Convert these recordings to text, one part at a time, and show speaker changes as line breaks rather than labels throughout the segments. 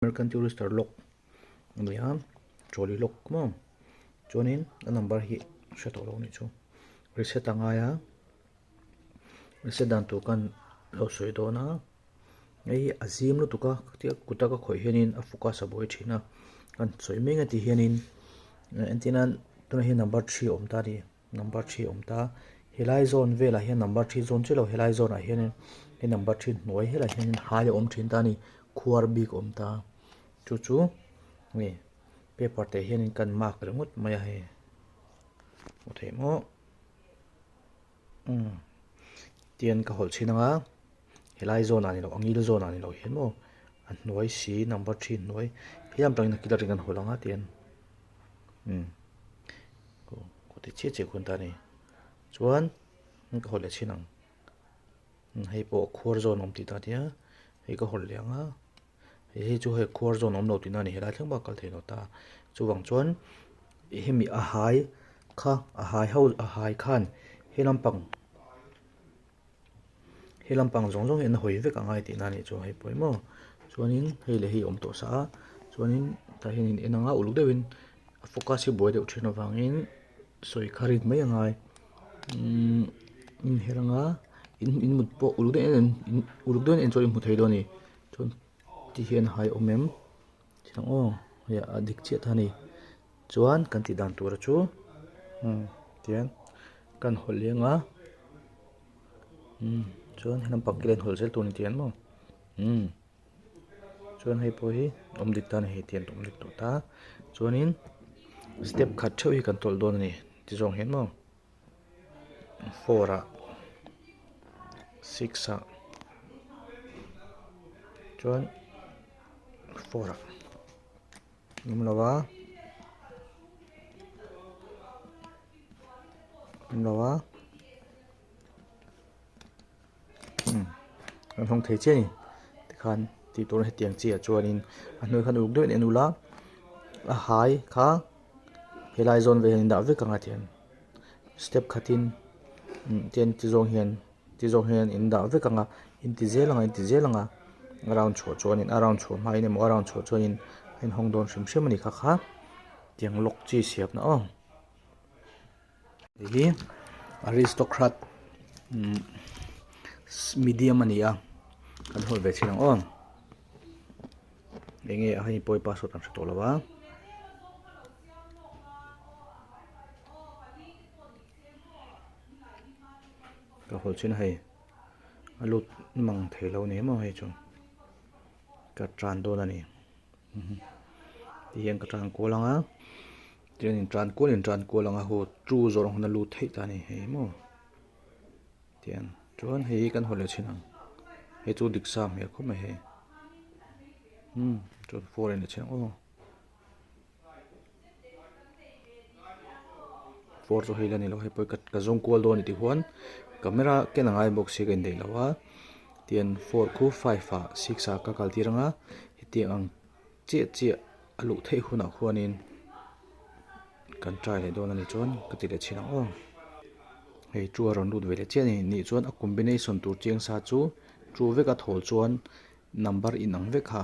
American Tourister lock a ni a trolley lock maw chuanin a number hi hre tawh lo a nih chu reset a ngai a reset dan tur khan lo sawi dawn a hei hi a zim lutuk a tia kut a ka khawih hianin a focus a buai thin a kan sawi mek a tih hianin entir nan tunah hian number three a awm ta a ni. Number three a awm ta. Helai zawn velah hian number three zawn chiah lo helai zawnah hianin he number three hnuai helaiah hianin hai a awm thin ta a ni. Khuar bik a awm ta. Chu chu nge paper te hianin kan mark ringawt mai a hei. Hmu thei maw? Umm tian ka hawlh chhin ang a helai zawnah ni lo a ngil zawnah ni lo hian maw a hnuai si number three hnuai hliam takin a kil atangin kan hawlh ang a tian umm. Aw ti chiah chiah khun ta a ni chuan ka hawlh leh chhin ang hei pawh khuar zawn awm tih ta nia hei ka hawlh leh ang a hei chu hei khuar zawn awm lo tihna a ni helai thleng pawh a kal thei lo ta chuvang chuan hemi a hai kha a hai ho a hai khan he lampang He lampang zawng zawng hi an hawi vek ang a tihna a nih chu hei pawimawh chuanin hei leh hei a awm tawh sa a chuanin tah hian in en ang a uluk deuhin a focus hi buai deuh thin avangin sawi kha rit mai a ngai imm inher ang a in in mut pawh uluk deuh in uluk deuhin en chuan in hmu thei dawn a ni chuan ti hian a hai awm em chiang aw hei a dik chiah ta a ni. Chuan kan tih dan tura chu umm tihian kan hawlh leng a umm chuan he lampang khi a inhawlh zel tur a ni tih maw umm chuan hei pawh hi awm dik ta a ni hei tiang awm dik tawh ta chuanin step khat theuh hi kan tawlh dawn a ni ti zawng hian maw four ah six ah chuan four ah. Awm lo a awm lo a umm an hawng thei chiah a ni tikhan tih tur hetiang chiah chuanin a hnuai khan uluk deuh in en ula a hai kha helai zawn vel hian in dah vek ang a tiang step khatin tian ti zawng hian. Ti zawk hian in dah vek ang a, in ti zel ang a, in ti zel ang a, a round chhuah chuanin a round chhuah hmain emaw a round chhuah chuanin a inhawng dawn hrim hrim a ni kha kha tiang lock chi siamna aw. Hei hi aristocrat umm medium a ni a, kan hawl ve chhin ang aw. Enge a hei pawi password kan hre tawh lo a. Ka hawl chin a hei a lut mang thei lo ni maw hei chu ka tan dawn a ni ti hian ka tan kual ang a tihian in tan kual in tan kual ang a haw chu zawrh hun a lut theih ta a ni hei maw tihian chuan hei hi kan haw leh chhin ang hei chu dik sa hmel khawp mai hei umm chuan four in a chhin ang aw. Four chu hei la ni lo hei pawh ka zawng kual dawn a ni tih huan camera ken a ngai bawk sia ka indaih lo a tian four khu five ah six ah ka kal tir ang a hetiang ang chiah chiah a luh theih hunah khuanin kan try leh dawn a ni chuan ka ti leh chhin ang aw hei two a rawn lut ve leh chiah a ni nih chuan a combination tur chiang sa chu two vek a thawl chuan number inang vek kha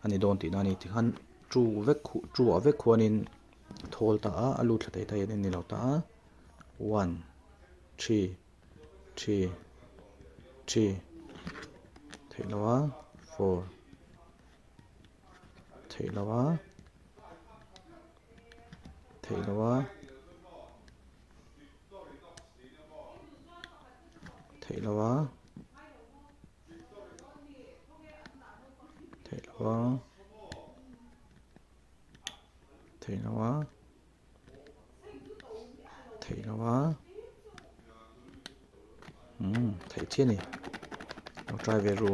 a ni dawn tihna a ni tikhan two vek khuh two ah vek khuanin thawl ta a a lut thla thei thei a ni lo ta a one three three three theih loh a four theih loh a theih loh a theih loh a. Theih loh a theih loh a theih loh a umm theih chiah a ni lo try ve ru.